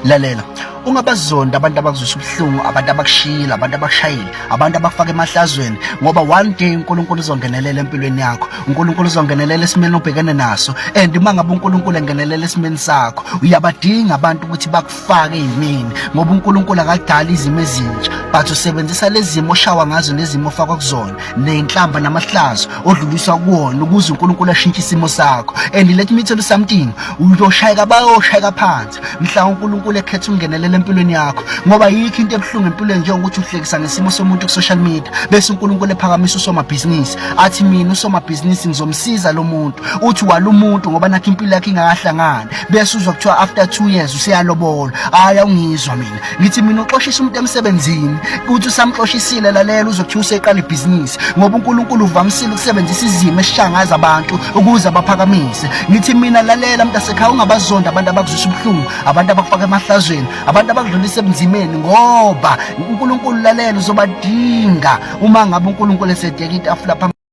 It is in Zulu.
Lalela, ungabazonda abantu abakuzwisa ubuhlungu, abantu abakushiyile, abantu abakushayile, abantu abakufaka emahlazweni, ngoba one day uNkulunkulu uzongenelela empilweni yakho. uNkulunkulu uzongenelela esimeni obhekene naso, and uma ngabe uNkulunkulu engenelela esimeni sakho, uyabadinga abantu ukuthi bakufake ey'meni, ngoba uNkulunkulu akadali izimo ezintsha, but usebenzisa lezi zimo oshawa ngazo nezimo ofakwa kuzona ney'nhlamba namahlazo odluliswa kuwona ukuze uNkulunkulu ashintshe isimo sakho. And let me tell you something, uyoshayeka, bayoshayeka phansi mhla uNkulunkulu ekhetha ukungenelela empilweni yakho, ngoba yikho into ebuhlungu empilweni njengokuthi uhlekisa ngesimo somuntu ku-social media, bese uNkulunkulu ephakamisa usomabhizinisi, athi, "Mina usomabhizinisi ngizomsiza lo muntu." Uthi wala umuntu ngoba nakho impilo yakhe ingakahlangani, bese uzwa kuthiwa after 2 years useyalobola. Hhayi, awungizwa mina ngithi mina uxoshisa umuntu emsebenzini, uthi usamxoshisile, lalela, uzokuthiwa useqala ibhizinisi, ngoba uNkulunkulu uvamisile ukusebenzisa izimo esishangaza abantu ukuze abaphakamise. Ngithi mina, lalela mntasekhaya, ungabazonda abantu abakuzwisa ubuhlungu, abantu abakufaka emahlazweni, abantu abakudlulisa ebunzimeni, ngoba uNkulunkulu, lalela, uzobadinga uma ngabe uNkulunkulu esedeka itafula phambi.